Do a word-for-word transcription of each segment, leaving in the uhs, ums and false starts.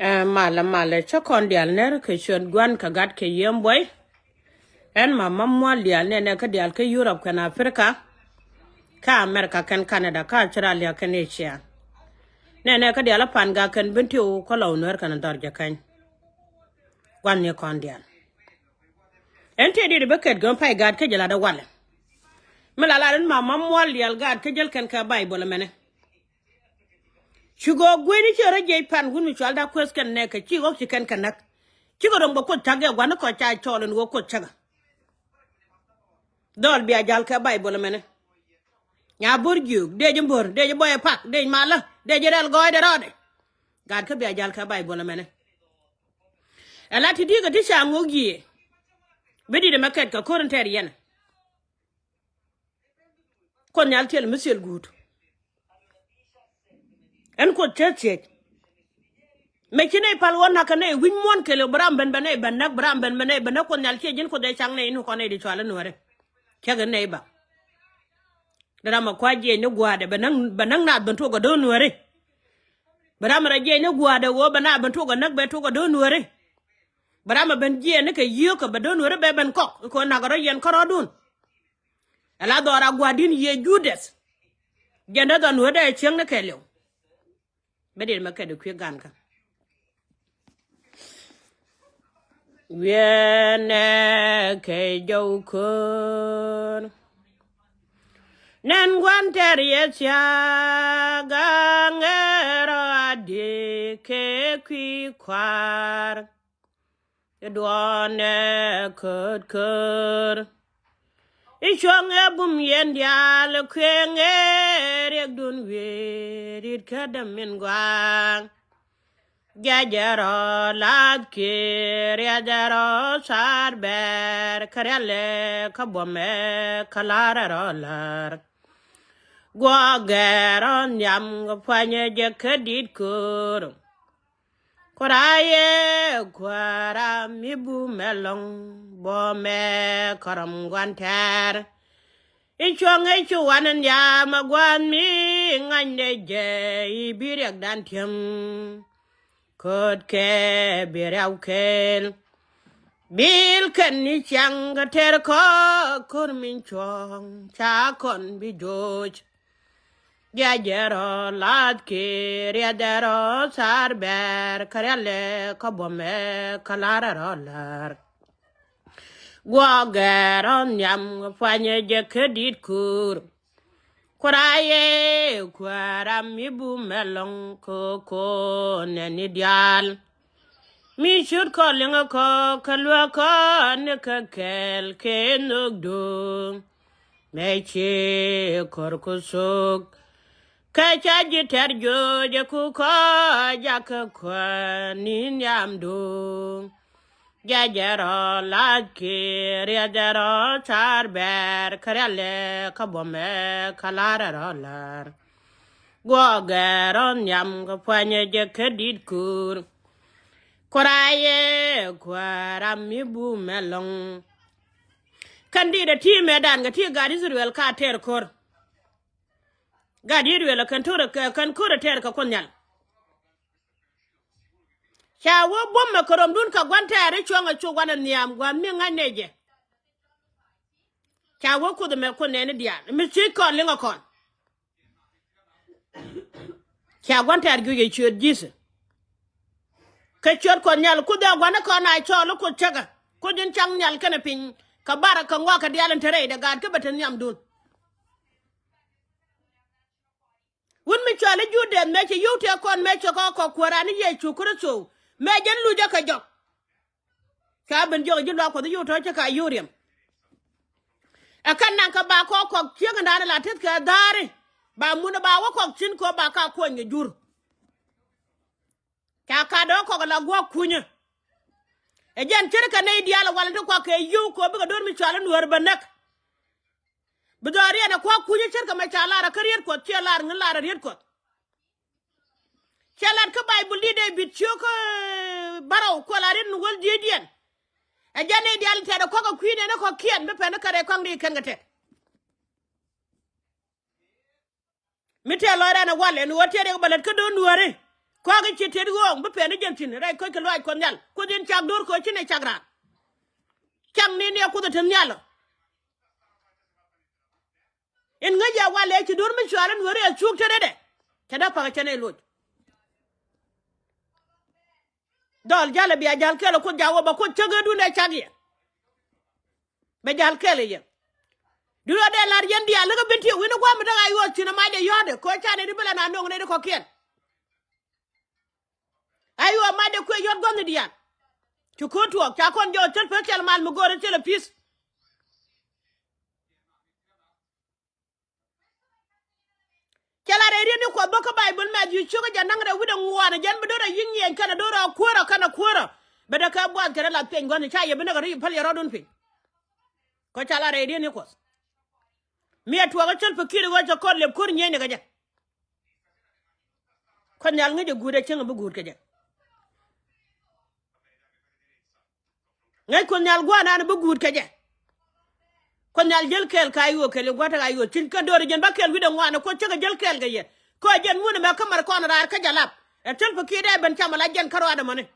Ɛ malɛ malɛ, cä kɔn diaal nɛr kɛ ciöt Gua̱n kɛ Gat kɛ Yiëë Buɔy. Ɛn ma ma mual diaal nɛnɛ kä diaal kä Yurop kɛn Aprika, kä Amerika kɛn Kanada kä Australia kɛn Asia. Nɛnɛ kä diaal a Pan Gak kɛn Bentiu kä Lɔw Nuɛr kɛn Dhɔr Jɛ Kɛny. Gua̱n ni kɔn diaal. Ɛn tëë dit bä kɛt gɛ pay gaat kä jɛ lat ɛ walɛ. Mi la lat ɛn ma ma mual diaal gaat kä jäl kɛn kɛ Baybol ɛmɛnɛ. Ci gɔɔ gueyni ci rɔ jiɛc Pan wut mi cual da kueth kɛn nɛɛkɛ ci ɣɔk ci kɛn kɛ näk. Cikɛ röm bɛ Kuoth cak gɛ gua̱n ni kɔc ca cɔɔl ɛn ɣöö Kuoth cäkä. Dhɔl bia jal kɛ Baybol ɛmɛnɛ. Nya bo̱r jiök, dee ji̱ bo̱r, dee ji̱ bɔyɛ pak, dee ji̱ malä, dee ji̱ rɛl gɔɔydɛ rɔɔdɛ. Gaat kä bia jal kɛ Baybol ɛmɛnɛ. Ɛ la ti di̱i̱kɛ ti ca ŋo̱k yiëë. Bi di̱t ɛmɛ kɛt kɛ ko̱r in tɛɛr yɛn. Kuoth Nhial tiɛl mi thil guut. Ɛn Kuoth cä thiec. Mëë ci nɛy pal ɣɔn nakä nɛy wi̱c muɔ̱ɔ̱n kɛɛliw, bi ram ben bɛ nɛy bɛ näk, bi ram ben bɛ nɛy bɛ näk. Kuoth Nhial ciɛ ji̱n Kuoth ɛ caŋ nɛy ni kɔn nɛy di cual i̱ Nuääri. Cäkɛ nɛy ba. Dee ram ɛ kua̱c jiɛc ni gua̱a̱dɛ bɛ näk, bɛ näk naath ben tuɔk ɛ do̱r Nuääri. Bi ram ɛ rɔ jiɛc ni gua̱a̱dɛ ɣöö bɛ naath ben tuɔk ɛ näk bɛ tuɔk ɛ do̱r Nuääri. Bi ram ɛ ben jiɛc ni kɛ yio̱o̱kä bɛ do̱r Nuääri bɛ ben kɔk kɛ ɣöö nak ɛ rɔ yɛn kärɔ̱dun. Ala dhɔra gua̱di̱n yiëë Judɛth. Jɛn dee dhɔn wee dee cieŋ ni kɛɛliw. Bɛ diet mɛ kɛt di kui̱ gankä. Wiɛnɛ kɛ jɔw köör. Nɛn gua̱n tɛr yɛ thia̱a̱ ga̱ŋɛ rɔ a diee kɛ kui̱ kua̱r. I̱ duɔ̱ɔ̱nɛ kööt köör. I̱ cuɔ̱ŋ ɛ bum yɛn diaal kuëëŋ ɛ riɛkdun wiee ri̱t kädäm min gɔaa. Jiac ɛ rɔ la̱th kiɛ riath ɛ rɔ thaar bɛɛr kä rialɛ kä buɔmɛ kä la̱r ɛ rɔ la̱r. Guɔ̱ɔ̱k ɛ rɔ nhiam kɛ pua̱nyɛ jɛ kä di̱t köör. Kora yɛ kuäärä mi bumɛ lɔ̱ŋ bumɛ kärɔm gua̱n tɛ̈r. I̱ cuɔ̱ŋ i̱ cu wanɛ nhiam ɛ gua̱a̱th mi ŋa̱cnɛ jɛ i̱ bi riɛkdan ti̱em. Köötkɛ bi riaw kɛɛl. Bil kɛn ni ciaŋ kɛ tɛr kɔ ko̱r min cuɔ̱ɔ̱ŋ ca kɔn bi joc. Jiac ɛ rɔ la̱th kiɛ riath ɛ rɔ thaar bɛɛr kä rialɛ kä buɔmɛ kä la̱r ɛ rɔ la̱r. Guɔ̱ɔ̱k ɛ rɔ nhiam kɛ pua̱nyɛ jɛ kä di̱t köör. Kora yɛ kuäärä mi bumɛ lɔ̱ŋ kä ko̱o̱nɛ ni diaal. Mi ciöt kɔ liŋä kɔ kä luäk kɔ ni kä kɛɛl kɛ nhökdu. Mëë ci ko̱r ku thok. Kä ca ji̱ tɛ̈r jo̱o̱c ɛ ku kɔ jakä kuäär ni nhiamdu. Jiac ɛ rɔ la̱th kiɛ riath ɛ rɔ thaar bɛɛr kä rialɛ kä buɔmɛ kä la̱r ɛ rɔ la̱r. Guɔ̱ɔ̱k ɛ rɔ nhiam kɛ pua̱nyɛ jɛ kä di̱t köör. Kora yɛ kuäärä mi bumɛ lɔ̱ŋ. Kɛn di̱t ɛ ti mëëdan kɛ ti gat Ithɛrɛl ka tɛr ko̱r. Gat Ithɛrɛl ɛ kɛn ko̱r ɛ tɛr kɛ Kuoth Nhial. Ca wä buɔ̱m mɛ kɛ rɔmdun kɛ gua̱n tɛɛr i̱ cuɔ̱ŋ ɛ cuk wanɛ nhiam gua̱n mi ŋa̱cnɛ jɛ. Ca wä Kuoth ɛmɛ Kuoth nɛɛni diaal mi ci kɔn liŋ ɛ kɔn. Ca gua̱n tɛɛr juc ɛ ciöt Ji̱thɛ. Kɛ ciöt Kuɔth Nhial Kuoth ɛ gua̱n ɛ kɔn a cɔɔl i̱ Kuoth cäkä. Kuoth in caŋ nhial kɛnɛ piny kɛ barɛ kɛ ŋuak kɛ diaal in te rɛydɛ gaat kä bɛ te nhiamdun. Wut mi cɔal i̱ Judɛth mëë ci yio̱w tëë kɔn mëë cɛ kɔ kɔk Kuääran i̱ Yecu Kritho mëë jɛn luc ɛ kɛ jɔk. Ca ben jiök ji̱ luaak Kuɔth i̱ yio̱w tɔ̱ cä ka yio̱w riɛm. Ɛ kɛn naŋ kɛ ba kɔ kɔk cieŋ in da̱a̱n la teth kɛ dha̱a̱ri ba mun ɛ ba wä kɔk cin kɔ ba ka kuɔny kɛ jur. Ca ka dɔ̱k kɔk la gua̱k kunyä. Ɛ jɛn ce̱tkɛ nɛy diaal ɛ wal in ti kuak kɛ yio̱w kɔ bikɛ do̱r mi cɔal i̱ Nuäär bä näk. Bi dhɔriɛn ɛ kua̱k kunyä ce̱tkɛ mɛ ca lar ɛ kä riet Kuɔth ciɛ lar ŋi̱n lar ɛ riet Kuɔth. Cɛ lat kä Bayböl di Dee-bid ciök kä bärɔw kuɛ la riet ni wäl dhieecdiɛn. Ɛ jɛn nɛy diaal tɛ̈t ɛ kɔk ɛ kui̱ nɛn ɛ kɔ̱kiɛn bi pɛn kä rɛy kɔaŋ di kɛn kɛ tɛt. Mi tëë lɔc rɛn ɛ wal ɛn ɣöö tiɛt riɛk bɛ lät kä do̱r Nuääri. Kɔakɛ ci tet ɣööŋ bi pɛn ni jɛn thi̱n rɛy köc kɛ luaac Kuɔth Nhial. Kuoth in cak do̱r kɛ ɣöö ci nɛ cak raan. Cak ni ni ɛ Kuoth ɛ te nhial ɔ. In ŋäc yɛ walɛ ci do̱r mi cual in weri ɛ cuk tetdɛ. Cɛ dee pakä cɛ nɛ loc. Dhɔl jalɛ bia jal kɛl ɛ Kuoth jak wä bɛ Kuoth cäk ɣädun ɛ cak yɛ. Bɛ jal kɛl ɛ yɛ. Dun ɣä dee lar yɛn diaal ni kä bin ti wi̱n ɛ gua̱a̱m mi däk a yuɔth cin ɛ mac ɛ yɔ̱ɔ̱dɛ kɛ ɣöö ca nɛy di bi lɛ na no̱o̱ŋ nɛy di kɔ̱kiɛn. Aywa, macdɛ kuɛ yɔt gua̱thni diaal. Ci ko̱r tuɔɔk ca kɔn jɔɔk thil pek thil mal mi go̱o̱rɛ thil a pi̱th. Cɛ la rɛy riet ni Kuɔth bä kä Baibol Mɛthiw ciökä jɛ naŋ rɛw wi̱cdɛ ŋuan jɛn bi do̱rɛ yi̱k nyiɛny kɛnɛ do̱rɛ kuäärä kɛnɛ kuäärä. Bɛ dee kɛ buath kɛnɛ lath piɛny gua̱thni ca yɛ bi näk a ri päl yɛ rɔ̱dun piny. Kä ca la rɛy riet ni Kuɔth. Mi a tuɔɔk a thil pek ki̱i̱t ɣöö cɛ kɔn lep ko̱r nyieny ni kɛ jɛ. Kuoth Nhial ŋäcɛ guut ɛ cäŋ bi guut kɛ jɛ. Ŋäc Kuoth Nhial gua̱a̱r nan bi guut kɛ jɛ. Kuoth Nhial jäl kɛɛl ka i̱ ɣöö kɛl i̱ gua̱a̱r tek a i̱ ɣöö cin kɛn do̱r jɛn ba kɛɛl wi̱cdɛ ŋuan ɛ Kuoth cäkɛ jäl kɛɛl kɛ yɛ. Kä ɛ jɛn mun ɛmɛ kä mɛr kɔn raar kä jɛ lap ɛ thil pek ki̱i̱t ɛ ben cam ala jɛn kä ruaadɛ mäni.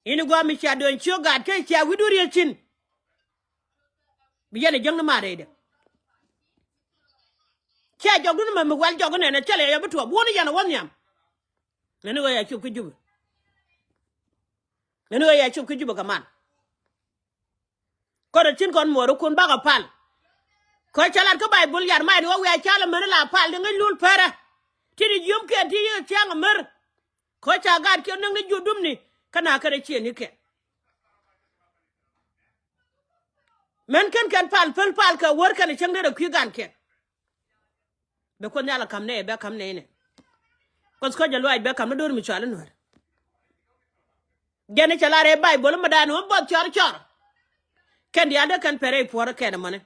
Ini gua̱a̱r mi cia dööny ciök gaat kä cia wi̱cdu riet cin. Bi yɛn ɛ jäŋni ma̱a̱ rɛydɛ. Cia jɔkdun mɛ mi wɛl jɔk inɛnɛ thilɛ yɛ bi tuɔɔk wuɔ̱ni yɛn ɛ wä nhiam. Ŋäni ɣöö yɛ cop kä Jubɛ. Ŋäni ɣöö yɛ cop kä Jubɛ kɛ man. Kɔn rɔ cin kɔn muɔɔrikun bakɔ pal. Kä cä lat kä Baibul yar mac ni wä wiaa cal amäni la pal ti ŋäc lul pärä. Ti di jiömkiɛn ti yik thia̱a̱ŋ amäri. Kä ca gaat kiɛn näk ni jur dumni kä na kɛn rɔ ciëënikiɛn. Mɛn kɛn kɛn pal päl pal kɛ wär kɛn cäŋ derɛ kui̱ gankiɛn. Bɛ Kuoth Nhial a ka̱m nɛy bɛ ka̱m nɛy nɛ. Kuoth kä jɛ luaac bɛ ka̱m ni do̱r mi cual i̱ nuäär. Jɛn i̱ cɛ lar ɛ Baibol i̱ mi da̱a̱n i̱ mi buɔth cɔr cɔr. Kɛn diaal dee kɛn pɛr rɛy puɔ̱ɔ̱r kɛn ɛmɔni.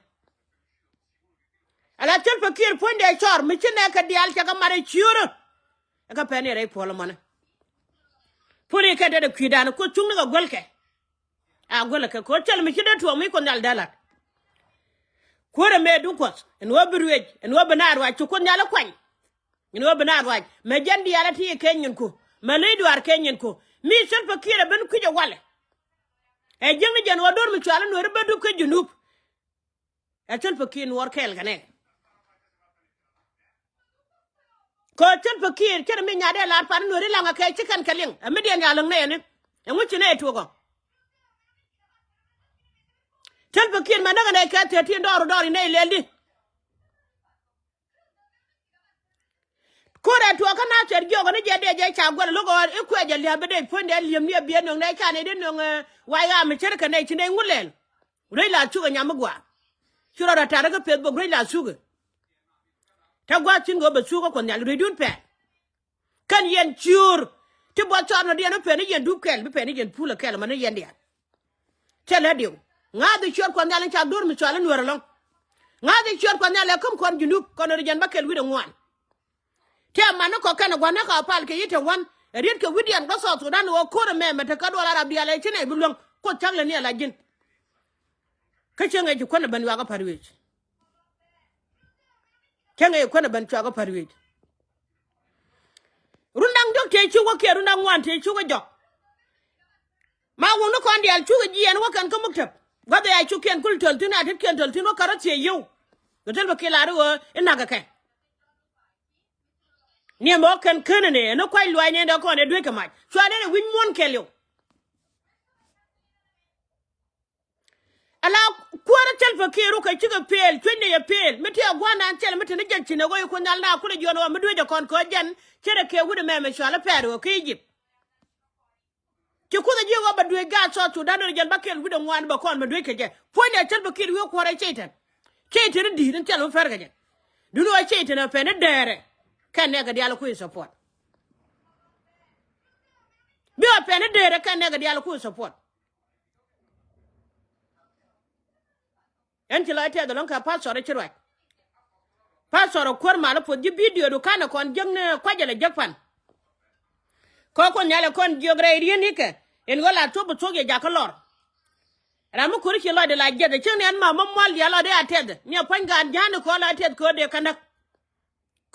Ala thil pek kiɛɛr puɔ̱nydɛ cɔr mi ci nɛɛkɛ diaal cɛ kɛ mat ɛ ciöörä. Ɛ kɛ pɛn i̱ rɛy puɔ̱ɔ̱r ɛmɔni. Puɔ̱n i̱ kɛn te dee kui̱dan i̱ Kuoth cuŋni kɛ guäl kɛ. A guäl kɛ ko̱r thil mi ci dee tuɔɔk mi Kuoth Nhial dee lat. Kuäärɛ mëë duŋ Kuɔth ɛn ɣöö bi ruëëc ɛn ɣöö bi na ruac ci Kuoth Nhial i̱ kuany. Ɛn ɣöö bi na ruac mɛ jɛn diaal ɛ ti kɛ nyinku mɛ ley duaar kɛ nyinku. Mi thil pek kiɛɛr ɛ ben kui̱c ɛ walɛ. Ɛ jiäkni jɛn ɣöö do̱r mi cual i̱ nuääri bä dup kä Junub. Ɛ thil pek kiɛɛr nuɔɔr kɛɛl kɛ nɛ. Kɛ thil pek kiɛɛr cɛn mi nyaat dee la̱r pan nuääri laŋ ɛ kɛ ci kɛn kɛ liŋ ɛ mi diɛn ca läŋ nɛɛni. Ɛŋu ci nɛy tuɔɔk ɔ? Thil pek kiɛɛr mɛ näk ɛ nɛy kɛ thirteen dɔɔr dɔɔr in nɛy lɛl di. Ko̱rɛ tuɔɔk kä Nathɛr jiɔk ni jɛ dee jɛ ca guɛl lo̱k ɣɔr i̱ kuɛ jɛ lia̱a̱ bi dee puɔ̱nydɛ li̱em ni ɛ biɛ nöŋ nɛy ca nɛy dee nöŋ. Way ɣaam mi cär kɛ nɛy ci nɛy ŋu lɛl. Ruec la cuk ɛ nyam mi gua̱a̱. Ci rɔ rɔ ta̱r kä Facebook ruec la thuk. Te gua̱a̱th cin kɛ ɣöö bɛ thuk kä Kuɔth Nhial ruecdun pɛl. Kɛn yɛn ciöör ti buɔth cɔɔr nɔ diɛn bi pɛn ni yɛn dup kɛl bi pɛn ni yɛn pul ɛ kɛl mɛ ni yɛn diaal. Cɛ lɛ diw ŋa̱th i̱ ciöör Kuɔth Nhial in ca do̱r mi cɔal i̱ nuäär ɛlɔ̱ŋ. Ŋa̱th i̱ ciöör Kuɔth Nhial ɛ käm kɔn Junub kɔn ri jɛn bä kɛl wi̱cdɛ ŋuan. Tëë man ni kɔk kɛn ɛ gua̱n ni kɔk pal kɛ yi̱ te wän ɛ riet kɛ wi̱cdiɛn kä South Sudan ɣöö ko̱r ɛmɛ mɛ te kä duɔl Arab diaal ɛ ci nɛy bi luäŋ Kuoth cak lɛ ni ala ji̱n. Kä cieŋ ɛ ci kuän ɛ ben yuakä pa̱t wi̱i̱c. Cäŋ ɛ kuän ɛ ben cuakä pa̱t wi̱i̱c. Run da̱ŋ jɔk tëë ci wä kiɛ run da̱ŋ ŋuan tëë ci wä jɔk. Ma wun ni kɔn diaal cukɛ jiɛɛn wä kɛn kä muktäp gua̱th ɛ ya cukiɛn kul töl thi̱n a tetkiɛn töl thi̱n wä kärä thiee yio̱w. Kɛ töl bä kiɛ lar i̱ ɣöö i̱ na̱k kɛ kɛ. Niɛmɛ wä kɛn känɛ ni ɛn i̱ kuac luaac ni ɛn dee kɔn ɛ dueec kɛ mac cua nɛn ɛ wi̱c muɔ̱n kɛɛliw. Ala kuäärä Salva Kiir rukɛ cikɛ pëël cuenydɛ yɛ pëël mi tëë gua̱a̱r naan thil mi te ni jɛn ci nɛ ɣöö i̱ Kuoth Nhial na kulɛ jiɔn ɣöö mi dueecɛ kɔn kɛ ɣöö jɛn ce̱tkɛ kɛ wi̱cdɛ mɛmɛ cɔal i̱ Pɛɛr ɣöö kä Egypt. Ci Kuoth ɛ ji̱ ɣöö bɛ dueec gaat South Sudan ni jɛn bä kɛl wi̱cdɛ ŋuan bɛ kɔn bɛ dueec kɛ jɛ. Puɔ̱nydɛ Salva Kiir wi̱i̱ kuɔ̱rɛ Cɛytan. Cɛytan i̱ di̱i̱t in thil mi pɛr kɛ jɛ. Duundɛ ɣöö Cɛytan ɛ pɛn i̱ dɛɛrɛ kɛn nɛɛkɛ diaal i̱ kui̱ support. Bi ɣöö pɛn i̱ dɛɛrɛ kɛn nɛɛkɛ diaal i̱ kui̱ support. Ɛn ci lɔc tɛth ɛlɔ̱ŋ kɛ pastor ɛ ci ruac. Pastor ɛ kuäär mal ɛ puɔth ji̱ video du kanɛ kɔn jiäkni kuacɛ lɛ jiäk pan. Kɔk Kuoth Nhial ɛ kɔn jiök rɛy riet nikɛ in ɣöö la thuɔ̱k bi thuɔ̱k yɛ jakä lɔr. Ram mi ko̱ri ci lɔcdɛ la jiɛth ɛ cieŋni ɛn ma ma mual diaal lɔcdɛ a tɛth ni ɛ pua̱ny gaan ja̱a̱ni kɔn la tɛth kɛ ɣöö dee kä näk.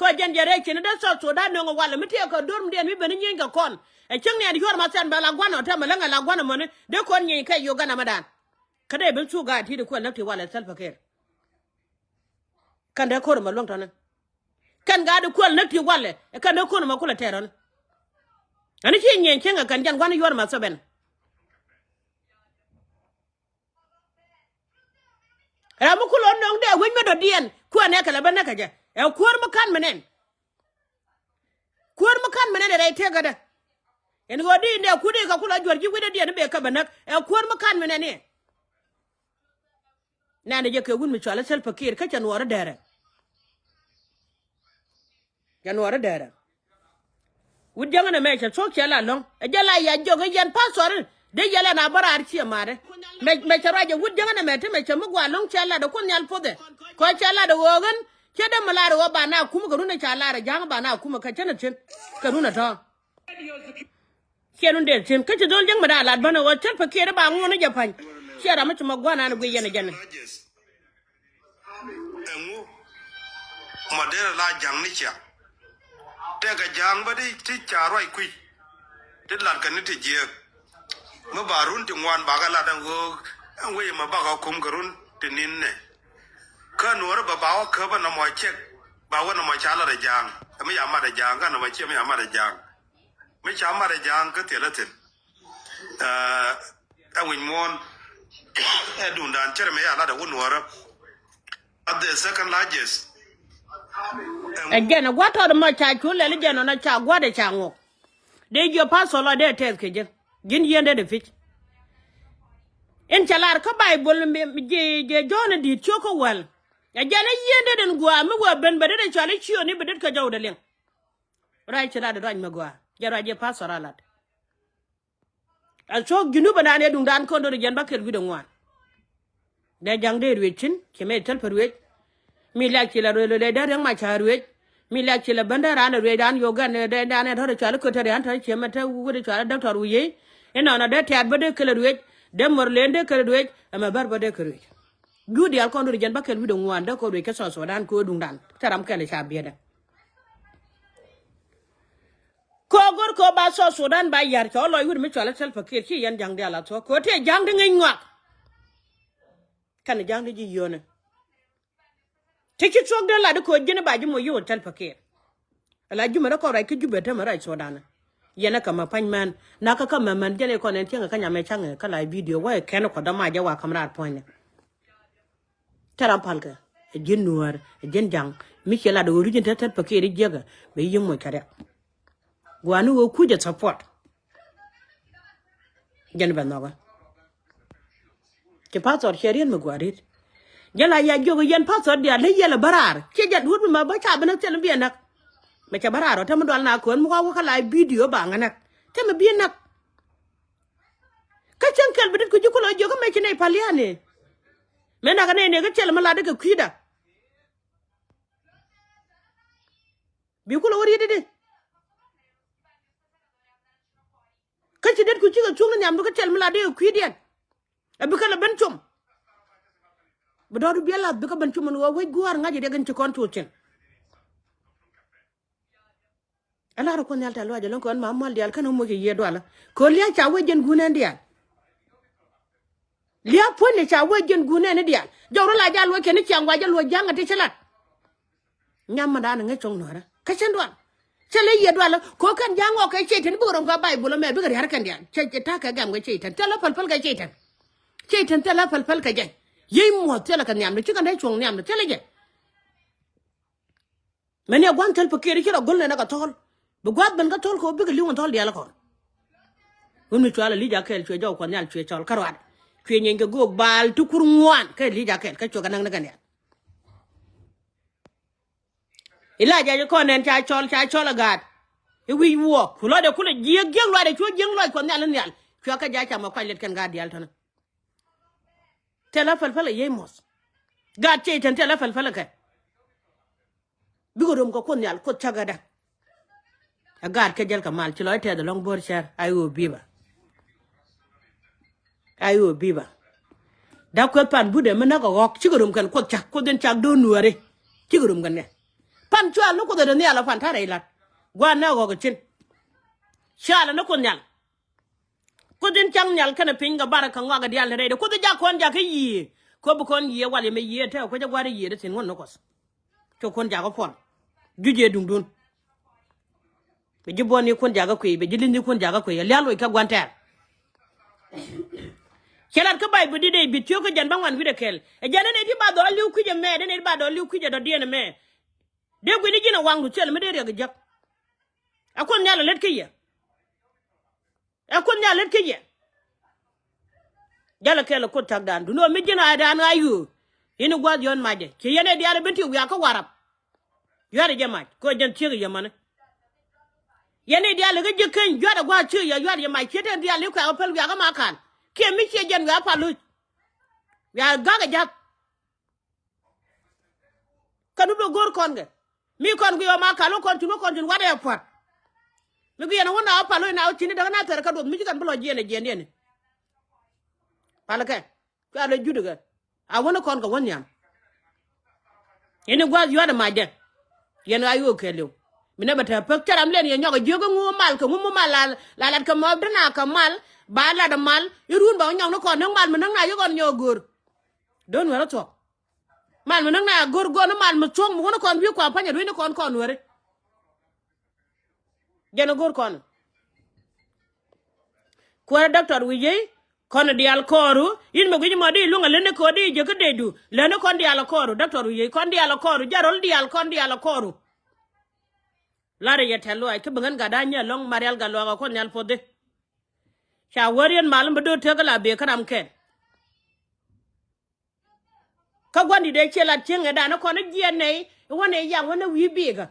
Kɔ jɛn jɛ rɛy cin dee South Sudan nöŋ walɛ mi tiɛɛk kɛ do̱r mi diɛn mi ben i̱ nyieeny kɛ kɔn. Ɛ cieŋ niɛn yuɔr ma thian bɛ la gua̱n ɔ tɛmɛ läŋ ɛ la gua̱n ɔ mäni dee kɔn nyieeny kɛ Uganda mɛ dan. Kä dee ben thuk gaat ti̱t ɛ kuɛl näk ti walɛ Salva Kiir. Kɛn dee ko̱r ɛmɛ luäŋ tɔ̱ni. Kɛn gaat ɛ kuɛl näk ti walɛ ɛ kɛn dee ko̱r ɛmɛ kulɛ tɛɛr ɔni. Ɛn i̱ ci nyieeny cieŋ ɛ kɛn jɛn gua̱n i̱ yuɔr ma thian bɛn. Ram mi kulɛ nöŋ dee wec mi dɔ̱diɛn kuɛn ɛ kɛ lɛ bä näk kɛ jɛ. Ɛ kuäär mi ka̱n mi nɛn. Kuäär mi ka̱n mi nɛn ɛ rɛy tëkädä. Ɛn ɣöö di nɛ kut i̱ kɛ kulɛ juɔ̱r ji̱ wec dɔ̱diɛn i̱ bɛ kɛ bä näk. Ɛ kuäär mi ka̱n mi nɛn i̱. Nɛn ɛ jɛ kɛ wut mi cɔal i̱ Salva Kiir kä cɛ nuɔɔri dɛrɛ. Cɛ nuɔɔri dɛrɛ. Wut jäŋä nɛmɛ cɛ thuɔ̱k cɛ la lɔ̱ŋ. Ɛ jɛ la ya jiɔk i̱ yɛn pastor i̱ dee yɛlɛ na bä raar ciɛ ma̱a̱tdɛ. Mɛ, mɛ cɛ ruac ɛ wut jäŋä nɛmɛ ti mɛ cɛ mi gɔaa lɔ̱ŋ cɛ lat ɛ Kuoth Nhial pothɛ. Kɔ cɛ lat ɛ ɣöö ɣän cɛ dee mi lar ɛ ɣöö ba na kumä kɛ run ɛ ca lar ɛ ja̱a̱ŋ ba na kumä kɛ cä nɛ thi̱n. Kɛ run ɛ tɔ̱. Ciɛ run dee thi̱n kä ci dho̱l jäŋ mi da̱a̱ lat bänɛ ɣöö Salva Kiir i̱ ba ŋuɔ̱n i̱ jɛ pa̱ny. Ciɛ ram mi ci mɛ gua̱n an ɛ guiy yɛn ɛ jɛn ɛ. Ɛŋu ma derɛ la ja̱ŋ ni cia. Tɛkɛ ja̱ŋ bä ti, ti ca ruac kui̱. Ti lat kɛ ni ti jiääk. Mi ba run ti ŋuan bakɛ lat ɛn ɣöök ɛn wec ɛmɛ bakɛ kum kɛ run ti ni̱n nɛ. Kä nuɔ̱ɔ̱ri bɛ ba wä käp ɛn nɔmɔ cɛk ba wä nɔmɔ ca lat ɛ ja̱ŋ. Ɛ mi ca mat ɛ ja̱ŋ kä nɔmɔ ciɛ mi ca mat ɛ ja̱ŋ. Mi ca mat ɛ ja̱a̱ŋ kä thilɛ thi̱n. Ɛ, ɛ wi̱c muɔ̱ɔ̱n. Ɛ duŋdan cärɛ mi ya lat ɛ wun nuɔ̱ɔ̱rä. At the second largest. Ɛ jɛn ɛ gua̱t tɔt mɔ ca cu lɛl jɛn ɔnɔ ca gua̱t ɛ ca ŋuɔk. Dee jiɔ pastor lɔ dee tɛth kɛ jɛ. Ji̱n yieen dee dee pi̱c. In ca lar kä Baibol mi, mi jiɛ, jiɛ Jɔ̱ɔ̱n in di̱i̱t cio̱k kä wäl. Ɛ jɛn ɛ yieen dee den gua̱a̱ mi wä ben bɛ dee dee cɔal i̱ ciööni bɛ det kɛ jɔw dee liŋ. Ruac ci lat ruac mi gɔaa jɛ ruac jɛ pastor a lat. A thuɔ̱k Junub ɛnan ɛ duŋdan kɔn do̱r jɛn bä kɛl wi̱cdɛ ŋuan. Dee ja̱ŋ dee ruëc thi̱n ci mɛ thil pä ruëc. Mi lɛk ci la ruëc lɛ dee riäŋ ma ca ruëc. Mi lɛk ci la bändɛ ran ruëc ran yogɛn dee dan ɛ tɔ̱r cɔal i̱ köt tɛr yan tɔ̱r ciɛ mɛ te wi̱cdɛ cɔal i̱ däk tɔ̱r wi̱c yey. Inɔnɔ dee tɛ̈t bä dee kɛl ruëc dee mör len dee kɛl ruëc ɛmɛ bär bä dee kɛl ruëc. Juu diaal kɔn do̱r jɛn bä kɛl wi̱cdɛ ŋuan dee kɔn ruëc kä South Sudan kɛ ɣöö duŋdan te ram kɛl ca biɛtdɛ. Kɛ ɣöö go̱r kɛ ɣöö ba South Sudan ba ya̱r cɛ ɣöö lɔc wut mi cɔal i̱ Salva Kiir ci yɛn ja̱ŋ diaal a thuɔ̱k kɛ ɣöö tëë ja̱ŋ ti ŋäc ŋɔak. Kɛn ja̱ŋ ti ji̱ yio̱o̱nɛ. Ti ci thuɔ̱k dee lat i̱ kɛ ɣöö ji̱n i̱ ba ji̱ moc yio̱w Salva Kiir. Ala jumɛ rɔ kɔn ruac kä Jubɛ tämɛ ruac Sudan. Yɛn ɛ kɛ ma pa̱ny mɛn nakä kä mɛmɛn jɛn i̱ kɔn ɛn cieŋɛ kä nyamɛ caŋɛ kä la bidio wä i̱ kɛn i̱ kuɔth dämac jɛ wa ka̱m raar puɔ̱nydɛ. Te ram palkɛ ɛ ji̱n nuäär ɛ ji̱n ja̱ŋ mi ciɛ lat ɛ ɣöö ruc in te thät pɛ kiɛ ri jiäkä bɛ yiëŋ moc kɛ riɛk. Gua̱a̱ni ɣöö kucä support. Jɛn bɛ nhɔkä. Ci pastor ciɛ riet mi gua̱a̱r riet. Jɛn la ya jiök yɛn pastor diaal ley yɛl ɛ bä raar ciɛ jɛ duut mi ma bä ca bi näk thil mi bi ɛ näk. Mɛ cɛ bä raar ɔ te mi dual na köön mi kɔk wä kä la bidio ba ŋä näk te mi bi ɛ näk. Kä cäŋ kɛl bi dit ku ji̱ kulɔ jiök kä mɛ ci nɛy paliani. Mëë nakä nɛy nɛy kä cɛl mi latdä kɛ kui̱da. Bi kulɔ wä riet i̱di. Kä ci det ku cikɛ cuŋ ni nhiam bi kä cɛl mi latdä kɛ kui̱diɛn. Ɛ bikɛ lɛ ben com. Bi dɔɔdu biɛ lath bikɛ ben com ni ɣöö wec gua̱a̱r ŋa̱c i̱ riɛk in ci kɔn tuɔɔk cin. Ɛ lar ɛ Kuoth Nhial tɛ̈th lɔaac ɛlɔ̱ŋ kɛ ɣän ma mual diaal kɛn ɣä moc kɛ yiëë dualä. Kɛ ɣöö lia̱a̱ ca wee jiɛn guun ɛn diaal. Lia̱a̱ puɔ̱nyni ca wee jiɛn guun ɛn diaal. Jɔw rɔ la jal wee kɛn i̱ ciaŋ wa jɛ luɔ̱c ja̱ŋ ɛ ti ci lat. Nyam mi da̱a̱n ɛ ŋäc cuɔ̱ŋ nuäärä kä cän dual. Cä lɛ yiëë dualä kɛ ɣöö kɛn ja̱ŋ ɣɔk kɛ Cɛytan bikɛ rɔm kɛ Bayböl ɛmɛ bikɛ ria̱r kɛn diaal. Cɛ ta̱a̱ kɛ gɛm kɛ Cɛytan thilɛ päl päl kɛ Cɛytan. Cɛytan thilɛ päl päl kɛ jɛ. Yiey muɔ̱th thilɛ kɛ nhiamdɛ cikɛ nɛy cuɔ̱ŋ nhiamdɛ thilɛ jɛ. Mɛn yɛ gua̱n thäl pɛ kiɛt i̱ ci rɔ go̱l nɛn ɛ kɛ thɔ̱ɔ̱l. Bi gua̱th ben kä thɔ̱ɔ̱l kɛ ɣöö bikɛ li̱w ɛn thɔ̱ɔ̱l diaal ɛ kɔn. Wun mi cual Elija kɛɛl cuɛ jɔw Kuɔth Nhial cuɛ cɔl kä ruaadɛ. Cuɛ nyieeny kɛ göök baal ti kur ŋuan kä Elija kɛɛl kä cuɛ kɛ näk ni kɛn diaal. Elija jɛ kɔn nɛn ca cɔl ca cɔl ɛ gaat. I̱ wi̱i̱ wuɔɔk ku lɔcdɛ kulɛ jiäk jiäk luaacdɛ cuɛ jiäk luaac Kuɔth Nhial ni nhial. Cuɛ kɛ ja̱ ca mɛ kuac lɛt kɛn gaat diaal tɔ̱nä. Thilɛ päl päl ɛ yiey muɔ̱th. Gaat Cɛytan thilɛ päl päl ɛ kɛ. Bikɛ röm kɛ Kuoth Nhial Kuoth cäkädä. Ɛ gaat kä jäl kɛ mal ci lɔc tɛth ɛlɔ̱ŋ bo̱r cär. Ay ɣöö bi̱i̱ bä. Ay ɣöö bi̱i̱ bä. Da̱k kueth pan butdɛ mi näk ɛ ɣɔ̱k cikɛ röm kɛn Kuoth cak Kuoth in cak do̱r nuääri. Cikɛ röm kɛn kɛ. Pan cual ni Kuoth ɛ dee nhial ɛ pan ta̱rɛ ilat. Gua̱n nɛ ɣɔk ɛ cin. Cual ni Kuoth nhial. Kuoth in cak nhial kɛnɛ piny kɛ barɛ kɛ ŋɔak ɛ diaal ni rɛydɛ. Kuoth in jak kɔn jakä yiëë. Kɛ bi kɔn yiëë wal yɛ mɛ yiëë tɛ kuecä gua̱r yiëë dee thi̱n ŋuɔ̱n ni Kuɔth. Cɛ kuɔn jakä puɔl. Juc yɛ duŋdun. Bɛ ji̱ buɔ̱n ni kuɔn jakä kuëë, bɛ ji̱ li̱ny ni kuɔn jakä kuëë. Ɛ lia̱a̱ loc kä gua̱n tɛɛr. Cɛ lat kä Bayböl di̱t dee bit ciökä jɛn bä ŋuan wi̱cdɛ kɛl. Ɛ jɛn ni nɛy ti ba dhɔl li̱w kui̱c ɛmɛ, ni nɛy ti ba dhɔl li̱w kui̱c ɛ dɔ̱diɛn ɛmɛ. Dee gui̱ni ji̱n ɛ waŋdu thil mi dee riɛk ɛ jiäk. Ɛ Kuoth Nhial ɛ lät kä yɛ. Ɛ Kuoth Nhial lät kä yɛ. Jalɛ kɛl ɛ Kuoth cakdan. Duŋni ɣöö mi ji̱n ɣa̱cdan ɣa̱c ɣöö. Yɛn i̱ gua̱a̱th yɔ̱ɔ̱n macɛ. Ci yɛn ɛ diaal ɛ ben ti wiak kä Warap. Yua̱t ɛ jɛ mac. Kɛ ɣöö jɛn thiek ɛ yɛ mäni. Yɛn i̱ diaal ɛ kä ji̱ keny, yua̱t ɛ gua̱a̱th ciek yɛ, yua̱t ɛ jɛ mac. Ciet ɛn diaal i̱ kuɛ ɣä päl wiak kä Makal. Kiɛ mi ciɛ jɛn wiak ɛ pal lo̱c. Wiak ɛ ga̱k ɛ ja̱th. Kɛ nu bi go̱o̱r kɔn kɛ. Mi kɔn guiy ɣɔma kal wä kɔn cun wä kɔn cun wat ɛ pua̱t. Mi guiy ɛn wä na wä pal wä na wä cini däk na thɛr kä duɔth mi ci kɛn bi lɔ jiɛn ɛ jiɛn diɛn. Pal kɛ. Cua lɛ jut kɛ. A wä ni kɔn kɛ wä nhiam. Ini gua̱th yua̱t ɛ macdɛ. Yɛn ɣa̱c ɣöö kɛɛliw. Mi nɛ bɛ te pek cä ram lɛn yɛ nyɔk ɛ jiök iŋu mal kɛ ŋu mi mal la, la lat kɛ mɔɔp däna kɛ mal. Ba lat ɛ mal. Irun ba wä nyɔk ni kɔn näk mal mi näk na yɛ kɔn nyɔk ɛ go̱o̱r. Do̱n wɛl ɛ thuɔ̱k. Mal mi näk na go̱r go̱n mal mi thuɔ̱k mi wun kɔn wi̱i̱ kua pa̱nyɛ dui̱ni kɔn kɔn weri. Jɛn go̱r kɔn. Kuäärä doctor wi̱i̱ yey kɔn diaal kɔɔru in mi gui̱c mɔ di luŋ a leni kɛ di jɛ kä dedu leni kɔn diaal kɔɔru doctor wi̱i̱ yey kɔn diaal kɔɔru jarol diaal kɔn diaal kɔɔru. Larɛ yɛ tɛl luaac kä bi ŋän gat da̱a̱ nyɛ lɔ̱ŋ Marial Gatluak a Kuoth Nhial puɔthi. Ca wä riet mal mi do̱r tek kä la bek kä ram kɛn. Kä gua̱n di̱t ëë ciɛ lat cieŋ ëëdan ë kɔn ë jiɛɛn nɛy ë wä nɛy yaŋ wä nɛ wi̱i̱ biikä.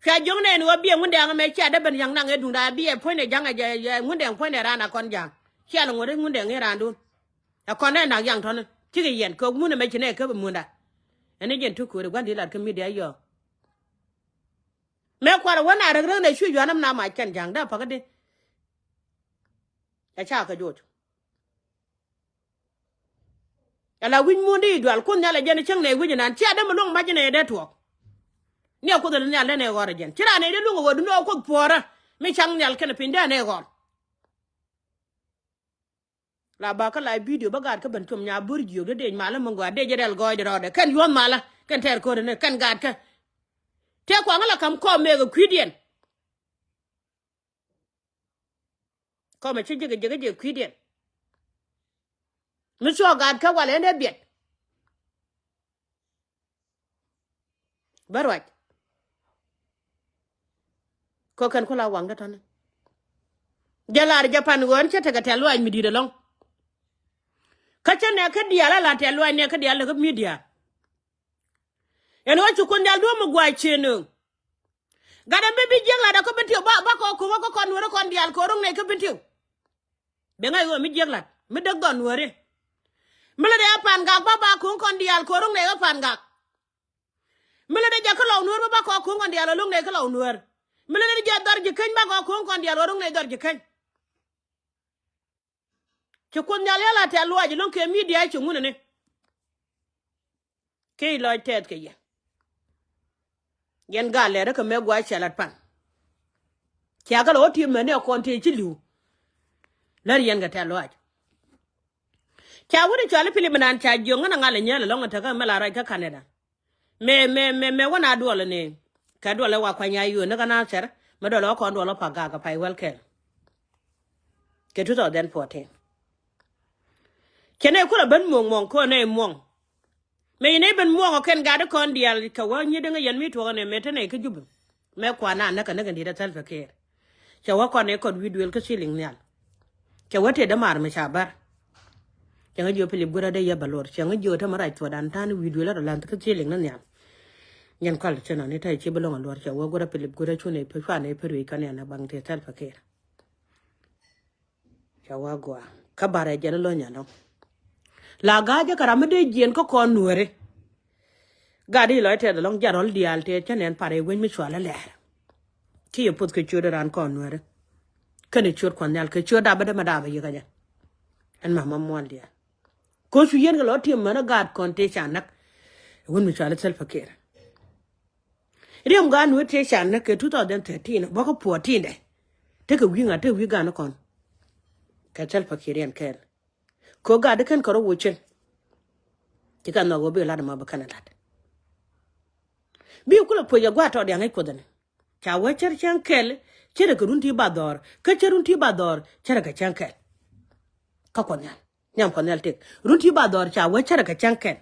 Cua jiöŋ nɛy ni ɣöö biɛ Ŋundɛŋ ɛmɛ cia dee ben yaŋ naŋ ëë duŋda ɛ biɛ puɔ̱nydɛ ja̱ŋ ɛ jɛ Ŋundɛŋ puɔ̱nydɛ raan a kɔn ja̱a̱ŋ. Cia lɛ ŋuɔ̱t i̱ Ŋundɛŋ i̱ raandun. Ɛ kɔn nɛ nak yaŋ tɔ̱ni cikɛ yɛn kɛ mun ɛmɛ ci nɛy käp ɛ munda. Ɛn i̱ jɛn ti kööri gua̱n di̱t lat kä midia yɔɔ. Mëë kuarɛ wä na räk räk nɛ cu yuan ɛm na mac kɛn ja̱a̱ŋ dee apakä di. Ɛ ca kɛ joc. Ala wi̱c muun di i̱ dual kun nhial ɛ jɛn i̱ cäŋ nɛ wi̱c inan cia dee mi luäŋ mac inɛ dee tuɔɔk. Ni a kuoth in nhial dee nɛ ɣɔr ɛ jɛn ci raan nɛ dee luäŋ ɛ ɣöö duundɛ ɣä kuoth puɔ̱ɔ̱rä. Mi caŋ nhial kɛn ɛ piny dee nɛ ɣɔr. La ba kä la bidio bä gaat kä ben com nya bur jiök dee dec malä mi gɔaa dec rɛl gɔɔydɛ rɔɔdɛ kɛn yuɔ̱th malä kɛn tɛɛr ko̱rɛ ni kɛn gaat kä. Tëë kuaŋä la ka̱m kɔɔm mëëk ɛ kui̱diɛn. Kɔmɛ ci ji̱ kɛ ji̱ kɛ ji̱ kui̱diɛn. Mi cuɔ gaat kä walɛ ɛn dee biɛt. Bä ruac. Kɔ kɛn ku la waŋdä tɔ̱ni. Jɛ lar jɛ pan ɣöö ɛn cä tekɛ tɛ̈th luaac mi di̱i̱t ɛlɔ̱ŋ. Kä cä nɛ kä diaal a la tɛ̈th luaac nɛ kä diaal lɛ kä midia. Ɛn ɣöö ci kun diaal duɔ̱ɔ̱p mi gua̱a̱c ciëën nööŋ. Gat ɛn bi bi jiäk lat ɛ kä bi tiw ba ba kɔ kuŋä kä kɔn nuääri kɔn diaal kɛ ro̱ŋ nɛy kä bi tiw. Bɛ ŋa̱c ɣöö mi jiäk lat mi däk dhɔn nuääri. Mi lät ɛ pan gak ba ba kuŋ kɔn diaal kɛ ro̱ŋ nɛy kä pan gak. Mi lät ɛ jɛ kä lɔw nuäär ba ba kɔ kuŋ kɔn diaal kɛ ro̱ŋ nɛy kä lɔw nuäär. Mi lät ɛ jɛ dhɔr ji̱ keny ba kɔ kuŋ kɔn diaal kɛ ro̱ŋ nɛy dhɔr ji̱ keny. Ci Kuoth Nhial yɛl a tɛ̈th luaac ɛlɔ̱ŋ kɛ midia ci ŋunäni. Kɛ i̱ lɔc tɛth kɛ yɛ. Yɛn gal lɛr kä mɛ gua̱c cɛ lat pan. Cia kä lɛ wä ti̱em mɛni ɛ kɔn tëë ci li̱w. Lär yɛn kɛ tɛ̈th luaac. Ca wut i̱ cɔal i̱ Pilip inan ca jiök ŋän a ŋal ɛ nyɛl ɛlɔ̱ŋ ɛ tekä mɛ la rɔc kä Canada. Mɛ mɛ mɛ mɛ wä na duɔl ni kɛ duɔl ɛ wa kuany a yuön ni kä na thɛr mɛ duɔl ɛ wä kɔn duɔl ɛ pa gak ɛ pay wäl kɛl. Kɛ two thousand fourteen. Cɛ nɛ kulɛ ben muɔ̱ŋ muɔ̱ŋ kɔn nɛ muɔ̱ŋ. Mɛ yɛn ɛ ben muɔ̱ŋ ɔ kɛn gat ikɔn diaal kɛ wä nyi deŋ yɛn mi tuɔk ɛn ɛ mɛ te nɛ kä Jubɛ. Mɛ kuan na näk kɛ näk in diet ɛ Salva Kiir. Cɛ wä kɔn ɛ kɔn wi̱i̱ duël kä ceiling nhial. Cɛ wä tëë dämaar mi ca bär. Cɛ ŋä jiö Pilip gui̱rä dee yɛ bä luɔr cɛ ŋä jiö te mi rac thuɔ̱dan ta̱a̱n wi̱i̱ duël rɔ la̱th kä ceiling ni nhial. Nyɛn kɔl cä nɔni ta̱a̱ ci bi lɔŋ a luɔr cɛ wä gui̱rä Pilip gui̱rä cunɛ pä cuanɛ pä ruëc kɔn yɛn a baŋ tëë Salva Kiir. Cɛ wä gua kä barɛ jɛn lo̱ny alɔŋ. La ga̱a̱cä kɛ ram mi dee jiɛn kä kɔn nuääri. Gat i̱ lɔc tɛth alɔŋ jarɔl diaal tëë cä nɛn parɛ wec mi cual alɛɛr. Ci yɛ puth kɛ ciöt ran kɔn nuääri. Kɛnɛ ciöt kuɔn nhial kɛ ciöt dapä dämɛ dapä yikä jɛ. Ɛn mamä muɔl diaal. Ko̱ cu yɛn kɛ lɔ ti̱em mänä gaat kɔn tëë ca näk. Wun mi cual i̱ Salva Kiir. Riɛm gaat ni wä tëë can nä kɛ two thousand thirteen bä kä fourteen dɛ. Tekɛ wi̱i̱ ŋa̱t tekɛ wi̱i̱ gaat ni kɔn. Kɛ Salva Kiir yɛn kɛɛl. Kɛ ɣöö gaat di kɛn kɛ rɔ wucin. Ci kɛ nhɔk ɣöö bi lat ɛmɔ bi kɛn ɛ lat. Bi kulɛ puɔc ɛ gua̱a̱t tɔɔt yaŋ i̱ kuothɛni. Ca wee cär cäŋ kɛl cärɛ kɛ run ti ba dhɔr kä cär run ti ba dhɔr cärɛ kɛ cäŋ kɛl. Kä kuɔth nhial nhiam kuɔth nhial tëk run ti ba dhɔr ca wee cärɛ kɛ cäŋ kɛl.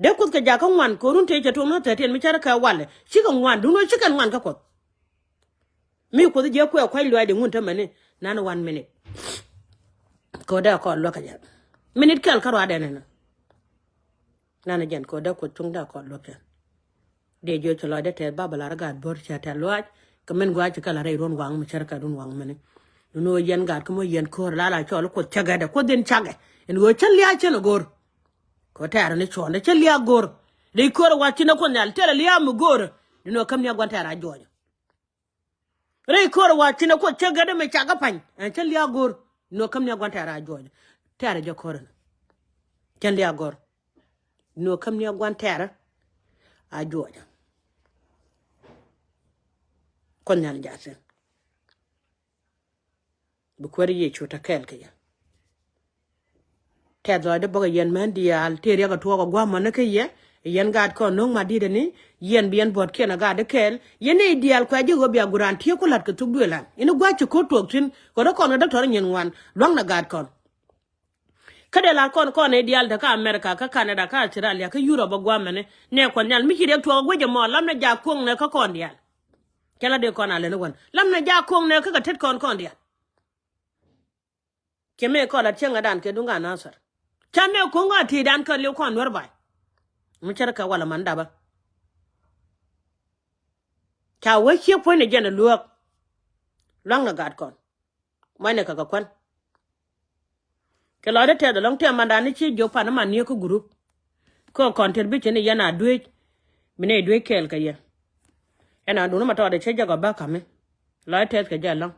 Dee kuoth kɛ jakä ŋuan kɛ run tëë cɛ tuɔŋ ni thirteen mi cärɛ kɛ walɛ cikɛ ŋuan dun wee cikɛ ŋuan kä kuɔth. Mi kuoth jiɛ kuɛ kuac luaacdɛ ŋun tämɛni nan one minute. Kɛ wä dee kɔn luäk kɛ jɛ minit kɛl kä ruaadɛ nɛnɛ. Nan jɛn kɛ wä dee kuoth cuŋ dee kɔn luäk kɛ. Dee jiɔ ci lɔcdɛ tɛth ba bɛ lar gaat bo̱r cɛ tɛth luaac kɛ min gua̱a̱c ci kɛ la rɛy run waŋ mi cär kɛ run waŋ mini. Dun ɣöö yɛn gaat kä mɔ yɛn ko̱r la la cɔl kuoth cägɛdɛ kuoth in cagɛ in ɣöö cä lia̱a̱ cän a go̱r. Kɛ wä tɛɛr ni cuɔ̱ɔ̱ndɛ cä lia̱a̱ go̱r. Dee ko̱r a wa̱c ci ni kuoth nhial tɛl a lia̱a̱ mi go̱r. Dun ɣöö käm ni a gua̱n tɛɛr a juɔcä. Rɛy ko̱r wa cinɛ kuoth cä gɛt mi cak kä pa̱ny ɛn cä lia̱a̱ go̱r. Nuɔ̱k käm ni a gua̱n tɛɛr a juɔ̱ɔ̱c tɛɛr jɛ ko̱r ɛn cä lia̱a̱ go̱r. Nuɔ̱k käm ni a gua̱n tɛɛr a juɔ̱ɔ̱c. Kuoth nhial ja̱thin bi kuäär Yecu te kɛɛl kɛ yɛ. Tɛth lɔcdä bäkɛ yɛn män diaal tëë riɛk ɛ tuɔɔk ɛ gua̱a̱mɔni kä yɛ. Yɛn gaat kɔn no̱o̱ŋ mat di̱t ɛni yɛn bi yɛn buɔ̱tkiɛn ɛ gaat di kɛɛl. Yɛn nɛy diaal kuɛ ji̱ ɣöö bia guran tiee ku la̱t kɛ thuk duëëlan ini gua̱a̱c ci ko̱r tuɔɔk thi̱n kɛ rɔ kɔn kɛ däk tɔ̱r nyin ŋuan lua̱ŋnɛ gaat kɔn. Kä dee la̱r kɔn kɔn nɛy diaal te kä America kä Canada kä Australia kä Europe ɛ gua̱a̱mɔni nɛ kuɔth nhial mi ci riɛk tuɔɔk ɛ guic ɛmɔ lamnɛ jaak ko̱ŋnɛ kä kɔn diaal. Cɛ la dee kɔn a lɛn iwän lamnɛ jaak ko̱ŋnɛ kä kɛ tet kɔn kɔn diaal. Cɛ mëë kɔn lat cäŋädan kɛ duŋ ka Nathir. Ca mëë kuŋ ka ti̱i̱dan kä liw kɔn Nuäär ba̱ny. Mi cär kɛ walɛ man dapä. Ca wee ciek puɔ̱nydɛ jɛn ɛ luääk. Lua̱ŋnɛ gat kɔn muɔ̱nydɛ kɛ kɛ kuän. Kɛ lɔcdä tɛth ɛlɔ̱ŋ tëë mandan ni ci jiök pan iman ni kä gurup. Kä kɔn tɛr bi cin i̱ yɛn a dueec. Mi nɛy dueec kɛɛl kɛ yɛ. Ɛn a duŋni ma tɔɔdɛ cä jɛ gɔ̱ bä ka̱mi. Lɔc tɛth kɛ jɛ ɛlɔ̱ŋ.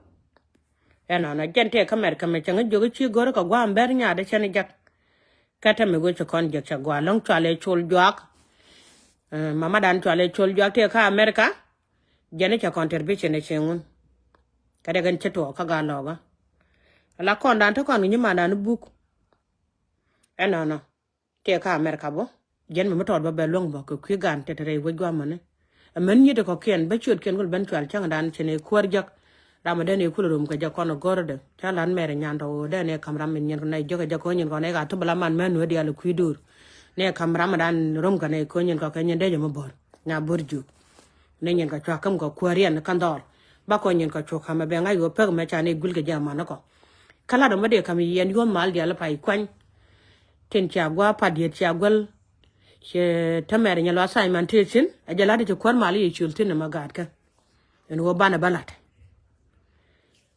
Ɛn ɔnɔ jɛn tëë kä mɛr kɛ mɛ cäŋ jiök i̱ ci go̱r kɛ gua̱a̱m bɛr nyaat i̱ cɛn i̱ jak. Kä te mi go̱ ci kɔn jiök cɛ gua̱a̱ ɛlɔ̱ŋ cual i̱ col juak. Mamadan cual i̱ col juak tëë kä America. Jɛn i̱ cɛ kɔn tɛr bi cin i̱ cieŋun. Kä dee kɛn ci tuɔɔk kä gaa lɔɔkä. Ala kɔndan te kɔn kɛ nyimandan i̱ buk. Ɛnɔnɔ tëë kä America bä. Jɛn mi mi tɔɔt bä bɛ luäŋ bä kɛ kui̱ gan tɛt rɛy wec guamani. Ɛmɛn nyiet kɔkiɛn bä ciötkiɛn kul ben cual cäŋdan cin i̱ kuäär jäk. Ram mi den i̱ kul rom kɛ jɛ kɔn i̱ go̱r dee ca lan mɛr i̱ nyan tɔ ɣöö den i̱ ka̱m ram in nyin kɔn i̱ jäk i̱ jäk ko̱ nyin kɔn i̱ ka thupɛ la man mɛn nuɛ diaal i̱ kui̱ duur. Ni i̱ ka̱m ram dan rom kɛn i̱ ko̱ nyin kɔkɛ nyin dee jɛ mi bo̱r nya bo̱r juuk. Ni nyin kɛ cua käm kɛ kuäär yɛn kä dhɔl. Ba kɔ nyin kɛ cua ka̱m ɛ bɛ ŋa̱c ɣöö pek mɛ ca ni gul kɛ jɛ aman kɔ. Kä lat ɔmɔ dee ka̱m yɛn yuɔ̱n mal diaal pay kuany. Tin cia gua̱a̱ pat diet cia guäl. Cɛ tämɛr nyɛ lɔ assignment tëë thi̱n ɛ jɛ lat ci kuäär mal yɛ cul thi̱n ɛmɛ gaatkä. Ɛn ɣöö banɛ bä lat.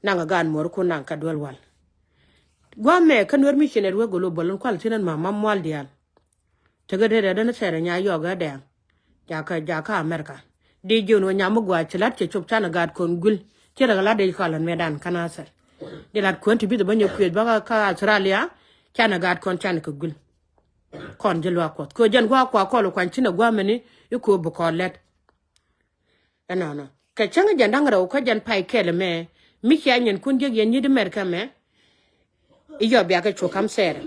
Naŋ ɛ gaat muɔɔrkun naŋ kä duel wal. Gua̱a̱mɛ kä Nuer Mission ɛ ruee gol wä bol in kual thi̱n ɛn ma ma mual diaal. Tekɛ dee dee dee ni thɛɛrɛ nya yɔɔk ɛ dɛɛŋ. Jakä jakä America. Dee jiön wä nyam mi gua̱a̱c ci la̱t cɛ cop canɛ gaat kɔn guil. Ci rɛ kɛ la̱t dee kɔalän mëëdan kä Nathir. Dee la̱t kuän ti bi̱th bä nyɛ kuëëth bä kä Australia. Canɛ gaat kɔn canɛ kɛ guil. Kɔn ji̱ luaak kuɔth kɛ jɛn gua̱a̱k kuaak kɔl kuany cinɛ gua̱a̱mɛni i̱ kɛ bi kɔn lɛt. Ɛnɔnɔ kɛ cäŋ jɛn da̱ŋ rɛw kä jɛn pay kɛl mɛ. Mi cia nyɛn kun jiäk yɛn nyi̱t America mɛ. I̱ yɔ bia kɛ cu ka̱m thɛɛrɛ.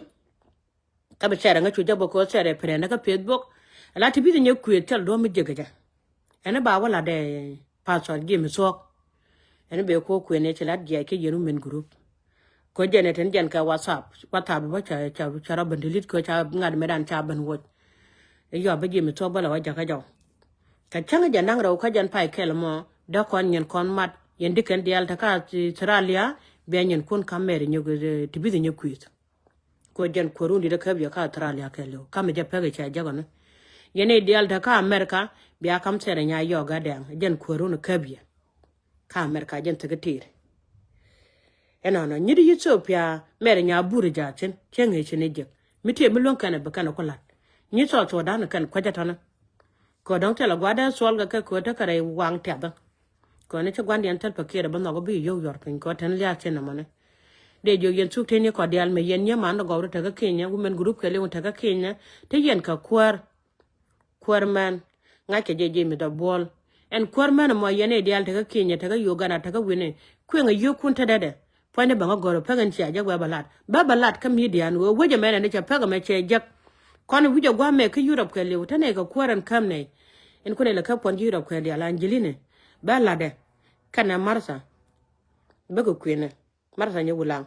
Kä bi thɛɛrɛ ŋä cu jɛ bä ko̱ thɛɛrɛ pɛrɛndä kä Facebook. Ala ti bi̱th nyɛ kuëëth thil duɔ̱m mi jiäk kɛ jɛ. Ɛn i̱ ba wä lat dee pastor Jimmy Thuɔ̱k. Ɛn i̱ bee ko̱ kuëën ëë ci lat jiɛc kä yɛn women group. Ko̱ jɛn ɛ ten jɛn kɛ WhatsApp, WhatsApp bä ca ca ca rɔ ben delete ko̱ ca ŋa̱t mëëdan ca ben woc. I̱ yɔ bä Jimmy Thuɔ̱k bä lɛ wä jakä jɔw. Kɛ cäŋ jɛ naŋ rɛw kä jɛn pay kɛl mɔ dee kɔn nyin kɔn mat yɛn dikɛn diaal te kä Australia. Bia nyin kun ka̱m mɛri nyök ti bi̱th nyök kui̱th. Kuɔ jɛn kuäärun di̱t ɛ käp yɛ kä Australia kɛɛliw. Ka̱m jɛ pek ɛ cɛ jɛ kɔni. Yɛn i̱ diaal te kä America bia ka̱m thɛɛrɛ nya yɔɔk ɛ dɛŋ jɛn kuäärun ɛ käp yɛ. Kä America jɛn thikɛ ti̱i̱r. Ɛnɔnɔ nyi̱t Ethiopia mɛrɛ nya bur jaathin cɛ ŋi̱i̱c cin i̱ jiäk. Mi tiee mi luäŋ kɛn ɛ bi kɛn ɛ ku la̱t. Nyi̱t South Sudan kɛn kuecä tɔ̱nä. Kɛ dɔ̱ŋ thilɛ gua̱a̱r dee thuɔl kɛ kɛ köö tekɛ rɛy waŋ tiathä. Kɛ ni ci gua̱ndiɛn thil pɛ kiɛɛr ɛ bi nhɔk bi yio̱w yɔr piny kɛ ɣöö tɛn lia̱a̱ thi̱n ɛmɔni. Dee jiök yɛn thuk tëë ni kɔ diaal mɛ yɛn nyie man ni gɔw ri tekä Kenya, women group kɛ liŋ tekä Kenya. Te yɛn kɛ kuäär. Kuäär mɛn. Ŋa̱ckɛ jɛ ji̱ mi dɔ̱ buɔ̱l. Ɛn kuäär mɛn ɛmɔ yɛn i̱ diaal tekä Kenya, tekä Uganda, tekä wi̱ni. Kueŋ ɛ yio̱o̱kun te dädɛ. Puɔ̱nydɛ bɛ ŋä gɔ̱r ɔ pek in cia jɛ wee bɛ lat. Bä bɛ lat kä midian ɣöö wec ɛmɛn ɛn i̱ cɛ pek ɛmɛ cɛ jek. Kɔn i̱ wi̱c ɛ gua̱a̱mɛ kä Europe kɛ liw te nɛy kɛ kuäär ɛn käm nɛy. In kun ilɛ kä puɔ̱n ji̱ Europe kɛ diaal Angelina. Bä latdɛ. Kɛnɛ Martha. Bäkɛ kuënɛ. Martha nyɛ wulaŋ.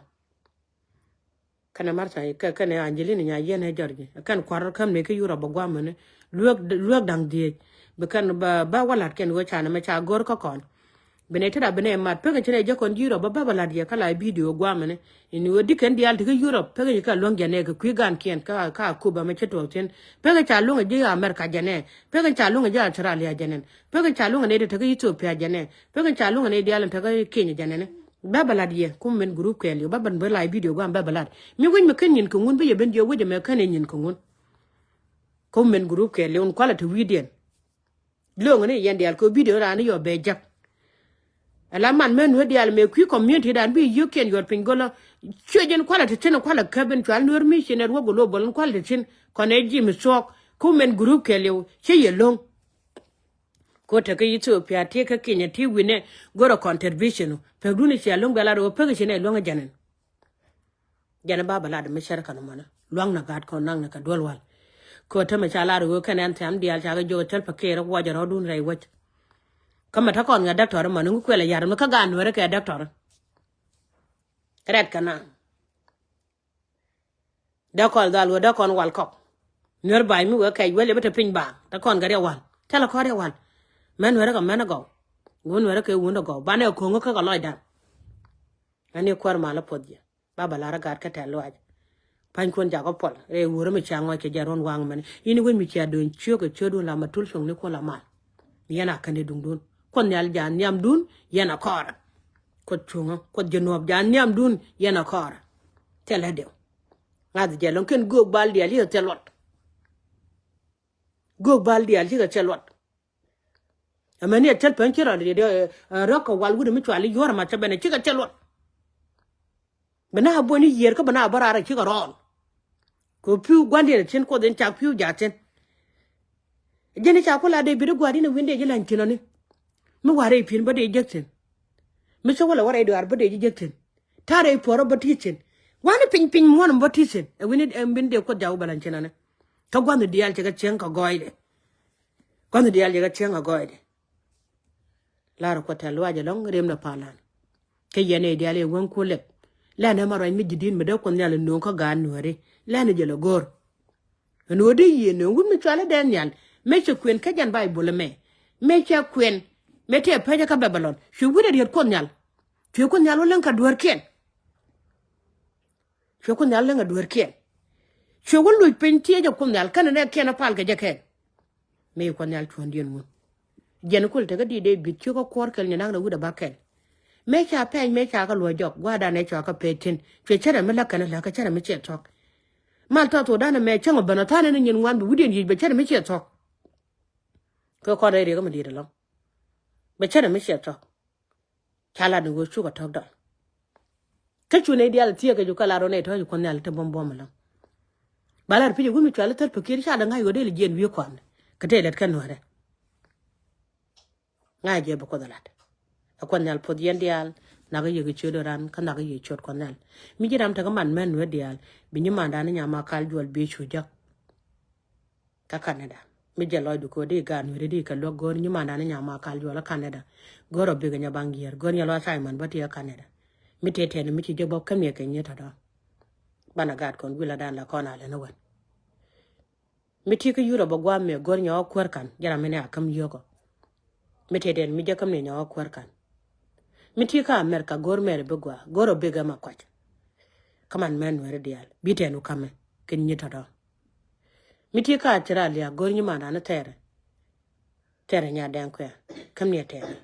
Kɛnɛ Martha kɛ kɛnɛ Angelina nya yɛn ɛ George kɛn kuarä käm ni kä Europe bɛ guamɛni. Luek luek daŋ dhieec. Bi kɛn ba ba walat kɛn wee canɛ mɛ ca go̱r kä kɔn. Bi nɛ tida bi nɛ mat pekɛ ci nɛ jɛ kɔn Europe bä bä bɛ lat yɛ kä la video guamɛni. Ini wee di kɛn diaal ti kä Europe pekɛ ci kɛ luäŋ jɛ nɛ kɛ kui̱ gan kiɛn kä kä Cuba mɛ ci tuɔɔk thi̱n. Pekɛ ca luäŋ jɛ America jɛ nɛ. Pekɛ ca luäŋ jɛ Australia jɛ nɛ. Pekɛ ca luäŋ nɛ di te kä Ethiopia jɛ nɛ. Pekɛ ca luäŋ nɛ diaal te kä Kenya jɛ nɛ. Bä bä lat yɛ kum mɛn group kɛɛliw bä bä bä la video guam bä bä lat. Mi wec mi kän nyin kɛ ŋun bä yɛ ben jiɛ wec ɛmɛ kän ɛ nyin kɛ ŋun. Kum mɛn group kɛɛliw in kualɛ te wi̱i̱diɛn. Lo̱o̱ŋ ni yɛn diaal kɛ video raan ni yɔ bɛ jäk. Ala man mɛ nuer diaal mɛ kui̱ community dan bi yio̱kiɛn yuɔr piny go̱lä. Cuɛ jɛn kualɛ te cin kualɛ käp in cual nuer mi ci network global in kualɛ te cin kɔn ɛ ji̱ mi cuɔk. Kum mɛn group kɛɛliw ci yɛ lo̱ŋ. Ko te kä Ethiopia ti kä Kenya ti wi̱nɛ go̱rɛ contribution. Pek duni cia luäŋ bia lat ɣöö pek ci nɛ luäŋ jɛnɛn. Jɛn ba bɛ lat mi cɛr kan mɔnɛ luaŋ na gat kɔn naŋ ni kɛ duel wal. Ko te mi ca lat ɣöö kɛn ɛn thiam diaal ca kɛ jiök thil pɛ kɛɛr wuɔcɛ rɔɔdun rɛy wec. Kä mɛ te kɔn ŋɛ däktɔri mɔnɛ ŋu kuɛl ɛ yar mi kä gaat nuɛri kɛ däktɔri. Rɛt kɛ naŋ. Dee kɔn dhal wee dee kɔn wal kɔk. Nuer ba̱a̱c mi wee kɛc wee lɛ bi te piny baaŋ te kɔn kɛ riɛk wal. Thilɛ kɔn riɛk wal. Mɛn nuɛrɛ kɛ mɛn ɛ gɔw. Wun nuɛrɛ kɛ wun ɛ gɔw banɛ ko̱ŋä kä kɛ lɔcdan. Ani kuäär mal ɛ puɔth jiɛ ba bɛ lar ɛ gaat kä tɛ̈th luaac. Pa̱nykuɔn jakä puɔl rɛy wurä mi cia ŋɔc kɛ jɛ ruɔ̱n waŋ mɛn ini wec mi cia do̱ny ciök ɛ ciötdun la ma tul cuŋni kuɔn la mal. Yɛn a kɛn i̱ duŋdun kuɔth nhial ja̱a̱n nhiamdun yɛn a kɔɔrä. Kuɔth cuŋä kuɔth ji̱ nuɔ̱ɔ̱p ja̱a̱n nhiamdun yɛn a kɔɔrä. Thilɛ diw. Ŋa̱th jɛ lɔŋ kɛn göök bal diaal cikɛ thil luɔt. Göök bal diaal cikɛ thil luɔt. Ɛmɛni a thil pɛn ci rɔl diɛ rɔk kɛ wal wut mi cual i̱ yuɔr ma cɛ bɛn cikɛ thil luɔt. Bi na buɔ̱ni yiër kä bi na bä raar cikɛ rɔɔl. Kɛ pi̱w gua̱ndiɛn cin kuɔth in cak pi̱w ja̱ cin. Jɛn i̱ ca ku la dee bit i̱ gua̱a̱r in a wi̱n dee ji̱ la̱ny cin ɔni. Mi wa̱a̱r i̱ pi̱n bä dee jek cin. Mi cä wä lɛ wä rɛy duaar bä dee ji̱ jek cin. Ta̱a̱ rɛy puɔ̱rä bä ti̱i̱ cin. Wa̱a̱n i̱ piny piny muɔ̱n bä ti̱i̱ cin ɛ wi̱n i̱ ɛn bin dee kuoth jaw bä la̱ny cin ɔni. Kä gua̱nh diaal cɛ kɛ cieŋ kɛ gɔɔydɛ. Gua̱nh diaal cɛ kɛ cieŋ kɛ gɔɔydɛ. Lar kuɔth tɛ̈th luaac ɛlɔ̱ŋ rem dɔ palan. Kä yɛn ɛ diaal ɛ wäŋ ku lɛp. Lɛn ɛ ma ruac mi ji̱ di̱t mi dee kuɔth nhial ɛ no̱o̱ŋ kä gaat nuääri lɛn ɛ jɛ lɛ go̱o̱r. Ɛn ɣöö dee yiëë nööŋ wut mi cuali dee nhial mëë cɛ kuën kä jɛn Bayböl ɛmɛ. Mëë cɛ kuën mëë tëë pecä kä Babilɔn cuɛ wut ɛ riet kuɔth nhial. Cuɛ kuɔth nhial wä leŋ kɛ dueerkiɛn. Cuɛ kuɔth nhial leŋ kɛ dueerkiɛn. Cuɛ wä luc piny tiecä kuɔth nhial kɛn ɛ nɛɛkiɛn ɛ pal kɛ jɛ kɛn. Mëë kuɔth nhial cuɔ̱ndiɛn ŋun. Jɛn kul tekä di̱t dee bi̱t ciökä kuɔr kɛl nyin nak rɛ wi̱cdɛ ba kɛl. Mëë ca pɛny mëë ca kɛ luɔ̱c jɔk gua̱a̱rdan ɛ cɔakä pɛc thi̱n cuɛ cärɛ mi läk kɛn läk kä cärɛ mi ciɛ thuɔ̱k. Mal tɔt thokdan ɛmɛ cäŋ ɔ ben ɔ tha̱a̱n ɛn nyin ŋuan bi wi̱cdiɛn yic bɛ cärɛ mi ciɛ thuɔ̱k. Kɛ kɔn rɛy riɛk mi di̱i̱t ɛlɔ̱ŋ bɛ cärɛ mi ciɛ thuɔ̱k. Ca lat ni ɣöö cukɛ tɔ̱k dɔl. Kä cu nɛy diaal thiëëk kɛ cu kä lat rɔ nɛy tɔ̱ cu kuɔth nhial te buɔ̱m buɔ̱m ɛlɔ̱ŋ. Ba lat pi̱c ɛ wut mi cuali thäl piki̱r ca dee ŋa̱c ɣöö dee lɛ jiɛn wi̱i̱ kɔn kɛ tëë lɛt kɛ nuäärɛ. Ŋa̱c jɛ bi kuoth ɛ lat. Ɛ kuɔth nhial puɔth yɛn diaal nakä yek ciöt ran kä nakä yek ciöt kuɔth nhial. Mi ji̱ ram tekɛ man mɛn nuäär diaal bi nyimandan ni nyama kal juɔl bi cu jäk. Kä Canada mi jɛ lɔcdu kɛ ɣöö di gaat nueri di kɛ luäk go̱o̱r nyimandan ni nyama kal juɔl ɛ Canada. Go̱o̱r ɔ bikɛ nyɛ baŋ yiër go̱o̱r nyɛ lɔ assignment bä ti ɛ Canada. Mi tëë tɛn mi ci jɛ bä käm yɛ kɛ nyiet tɔ̱tɔ̱. Banɛ gaat kɔn guiladan la kɔn a lɛn ɛ wɛn. Mi ti kä Europe ɛ guam mɛ go̱o̱r nyɛ ɣä kuäär kan jɛ ram mi ni a käm yio̱k ɔ. Mi tëë tɛn mi jɛ käm ni nyɛ ɣä kuäär kan. Mi ti kä America go̱o̱r mɛri bi gua go̱o̱r ɔ bikɛ ma kuac. Kä man mɛn nueri diaal bi tɛn wä ka̱mɛ kɛn nyi tɔ̱tɔ̱. Mi ti kä Australia go̱o̱r nyimandan ni thɛɛrɛ. Thɛɛrɛ nya dɛŋ kuɛ käm ni a tɛɛrɛ.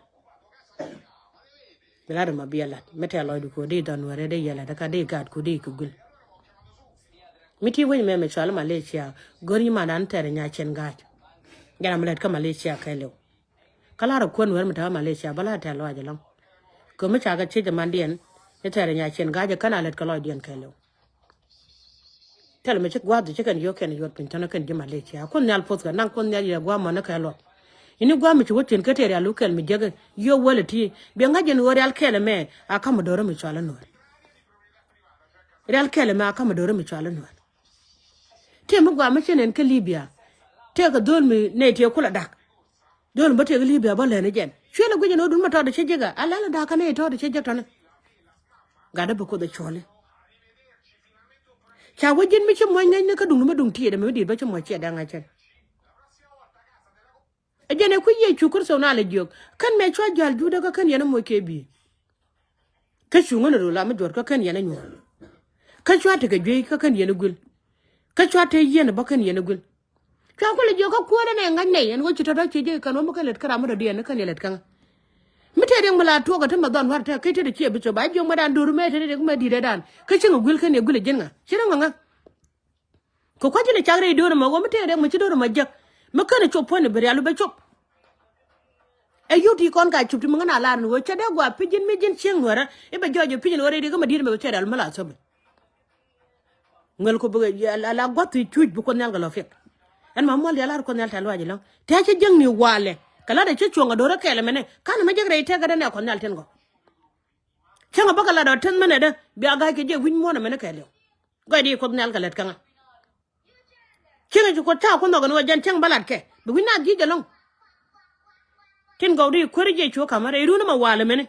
Bi lat ma bi a lat mi tɛɛ lɔcdu ko di dhɔn nuɛrɛ di yɛlɛ di ka di gaat ko di kɛ guil. Mi ti wec mɛ mɛ cual Malaysia go̱o̱r nyimandan ni thɛɛrɛ nya cɛn ga̱a̱c. Jɛn ram mi lät kä Malaysia kɛɛliw. Kä lar ɛ kuän wɛr mi te ɣä Malaysia bä lar tɛ̈th lɔaac ɛlɔ̱ŋ. Kɛ mi ca kɛ ciec ɛmandiɛn ni thɛɛr ɛ nya ciɛn ga̱a̱c ɛ kän a lät kɛ lɔcdiɛn kɛɛliw. Thilɛ mi ci gua̱a̱th ci kɛn yio̱k kɛn yuɔt piny tɔ̱nä kɛn ji̱ Malaysia. Kuoth nhial puɔth kɛ naŋ kuoth nhial yɛ gua̱a̱th mɔnä kɛ luɔt. Ini guam mi ci wä cin kä tëë rial wä kɛl mi jek i̱ yio̱w wälɛ ti. Biɛ ŋa̱c jɛn ɣöö rial kɛl ɛmɛ a ka̱m mi do̱rä mi cual inuɔ̱ɔ̱r. Rial kɛl ɛmɛ a ka̱m mi do̱rä mi cual inuɔ̱ɔ̱r. Tëë mi guam mi cin ɛn kä Libya. Tëë kɛ dho̱l mi nɛy tëë kulɛ dak. Dho̱l mi bä tëë kä Libya bä lɛn i̱ jɛn cuël ɛ guic ɛn ɣöö dun mi tɔɔt ɛ cä jek a lɛl ɛ da̱a̱k kä nɛy tɔɔt ɛ cä jek tɔ̱ni. Gat dee bi Kuoth ɛ cuɔ̱li. Ca wä ji̱n mi ci muɔ̱c ŋäcni kä duŋdu mi duŋ tiɛɛdɛ mi mi di̱i̱t bä ci muɔ̱c ciɛ dee ŋa̱c cɛn. Ɛ jɛn ɛ kui̱ Yecu Kritho na lɛ jiök kän mɛ cua jäl juudä kä kän yɛn ɛ moc kɛ bi̱i̱. Kä cuŋä ni rol a mi juɔ̱t kä kän yɛn ɛ nyuɔ̱ɔ̱r. Kä cua tekɛ juey kä kän yɛn ɛ guil. Kä cua te yɛn ɛ bä kän yɛn ɛ guil. Cua kulɛ jiök kä kuäärä nɛ ŋa̱c nɛy ɛn ɣöö ci tɔ̱tɔ̱ ci ji̱ kɛn ɣöö mi kɛ lät kä ram mi dɔ̱diɛn ni kän yɛ lät kä ŋä. Mi tëë riɛk mi la tuɔɔk ɛ ti mɛ dhɔn lua̱r tɛk kä te ti ciɛ bi cop a jiök mɛ dan do̱r mɛ te riɛk mɛ di̱t ɛ dan kä cieŋ ɛ guil kän yɛ guil ɛ ji̱n ŋa ci ri ŋa ŋa. Kɛ kua̱c in ɛ cak rɛy do̱r ɛmɔ ɣöö mi tëë rɛk mi ci do̱r ɛmɔ jek mi kän ɛ cop puɔ̱ny ɛ bi rial bi cop. Ɛ yio̱w ti kɔn ka cop ti mi ŋän a lar ni ɣöö cɛ dee gua pi̱c ji̱n mi ji̱n cieŋ nuɛrä i̱ bɛ jɔɔc ɛ pi̱c in ɣöö rɛy riɛk mi di̱t ɛmɛ bɛ cɛ rial mi la thop. Ŋäl ku bi la gua̱th ti cuc bi Kuoth Nhial kɛ lɔ fiɛk. Ɛn ma muɔl diaal lar Kuoth Nhial tɛ̈th lɔaac ɛlɔ̱ŋ tɛ̈ cä jiäkni walɛ kɛ lat ɛ cä cuɔ̱ŋ ɛ do̱r ɛ kɛɛl ɛmɛnɛ ka̱n ɛmɛ jek rɛy tɛk ɛ dee nɛ Kuɔth Nhial tin gɔ̱. Cäŋ ɛ bä kɛ lat ɔ tɛth mɛnɛ dee bia ga̱a̱c kɛ jɛ wi̱c muɔ̱ɔ̱n ɛmɛnɛ kɛɛliw. Gɔɔy di Kuoth Nhial kɛ lät kä ŋa. Cieŋ ci Kuoth ca ku nhɔk ɛn ɣöö jɛn cäŋ bä lat kɛ bi wi̱c naath ji̱ jɛ lɔ̱ŋ. Tin gɔw di kuäär jiɛ cuɔ ka̱mä rɛy run ɛmɛ walɛ mɛni.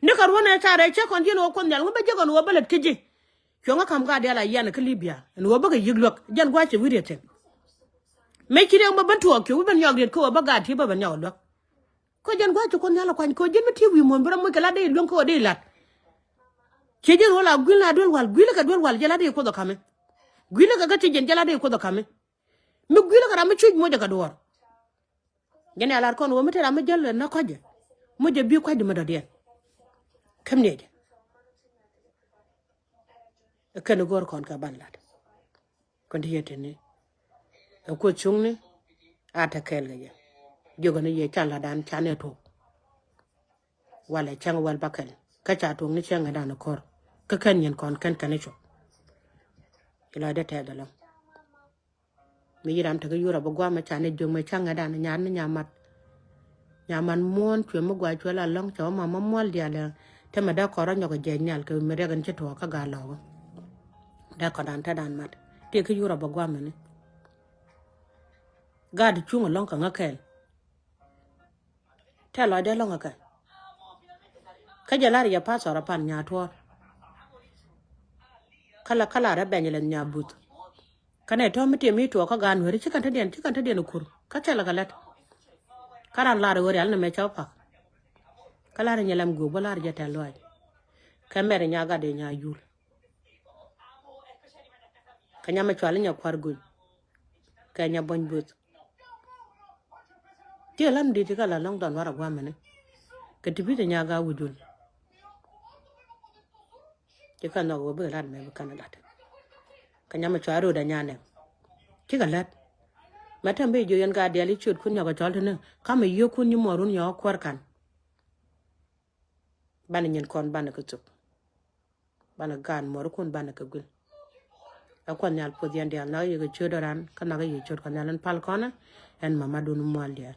Ni kɛ ruɔ̱n ɛ ca rɛy cä kɔn ji̱n ɣöö Kuoth Nhial ŋu bä jiäk ɛn ɣöö bä lät kä ji̱. Cuɔ̱ŋä ka̱m gaat diaal a yian kä Libya ɛn ɣöö bä kɛ yi̱k luäk jɛn gua̱a̱c cɛ wi̱i̱ riet thi̱n. Mëë ci riɛk bä ben tuɔɔk cuɛ wi̱i̱ ben nyɔak riet kä ɣöö bä gaat ti bä ben nyɔak luäk. Kä jɛn gua̱a̱c cɛ Kuoth Nhial ɛ kuany kɛ ɣöö ji̱n mi ti wi̱i̱ muɔ̱n bi rɔ moc kɛ la dee luäŋ kä ɣöö dee la̱t. Ciɛ ji̱n ɣöö la gui̱l na duel wal gui̱l kɛ duel wal jɛ la dee Kuoth ɛ ka̱mi. Gui̱l kɛ kä ti ji̱n jɛ la dee Kuoth ɛ ka̱mi. Mi gui̱l kɛ ram mi cuc moc ɛ kɛ duɔ̱ɔ̱r. Jɛn ɛ lar kɔn ɣöö mi te ram mi jäl ɛ näk kɔc jɛ moc jɛ bi kua̱cdi mi dɔ̱diɛn. Käm ni jɛ. Ɛ kɛn go̱o̱r kɔn kɛ ban lat. Kɔn ti yɛ tini ɛ Kuoth cuŋni a te kɛɛl kɛ jɛ. Jiök ni yɛ can la̱tdan can ɛ tuɔɔk. Walɛ cäŋ wäl bäkɛl kä ca tuɔɔk ni cäŋ ɛ dan ko̱r kä kɛn nyin kɔn kɛn kɛn ɛ cop. Ci lɔcdɛ tɛth ɛlɔ̱ŋ. Mi yi ram te kä Yurop bä gua̱a̱mɛ ca ni jiök mɛ cäŋ ɛ dan nyar ni nyamat. Nyamat muɔ̱ɔ̱n cuɛ mi gua̱a̱ cuɛ la lɔ̱ŋ cɛ wä ma ma muɔ̱l diaal ɛ te mɛ dee kɔn rɔ nyɔk ɛ jiɛc nhial kɛ mi riɛk in ci tuɔɔk kä gaa lɔɔkä. Dee kɔndan te dan mat tëë kä Yurop bä gua̱a̱mɛ ni. Gaat cuŋ ɛlɔ̱ŋ kɛ ŋä kɛɛl. Tɛ lɔcdɛ lɔ̱ŋ kɛ kɛ. Kä jɛ lar yɛ pastor pan nya tuɔɔr. Kä la kä lar rɛ bɛny lɛ nya buth. Kä nɛ tɔ̱ mi tiɛ mi tuɔɔk kä gaan weri ci kɛn te diɛn ci kɛn te diɛn kur kä thilɛ kɛ lät. Kä ran lar weri al ni mɛ cɛ wä pak. Kä lar nyɛ lɛm guuk bä lar jɛ tɛ luaac. Kɛ mɛr nya gat dee nya yul. Kɛ nya mɛ cual inyɛ kuar guny. Kɛ nya buɔ̱ny buth. Ti ɛ lan di̱t ti kɛ la lɔ̱ŋ dɔn warɛ guamɛni. Kɛ ti bi ti nya gaa wujul. Ti kɛ nhɔk wä bikɛ lat mɛ bi kɛn lat. Kɛ nya mɛ cual rot a nya nɛm. Ti kɛ lat. Mɛ tɛm bi jiök yɛn gaa diaal i̱ ciötkun nyɔkɛ cɔl ti ni kamɛ yio̱o̱kun nyi muɔrun nyɔk kuäär kan. Banɛ nyin kɔn banɛ kɛ thuk. Banɛ gaan muɔrikun banɛ kɛ guil. Ɛ Kuɔth Nhial puɔth yɛn diaal nhɔk yɛ kɛ ciöt ran kä nhɔk yɛ ciöt Kuɔth Nhial ɛn pal kɔnɛ. Ɛn mamadun mual diaal.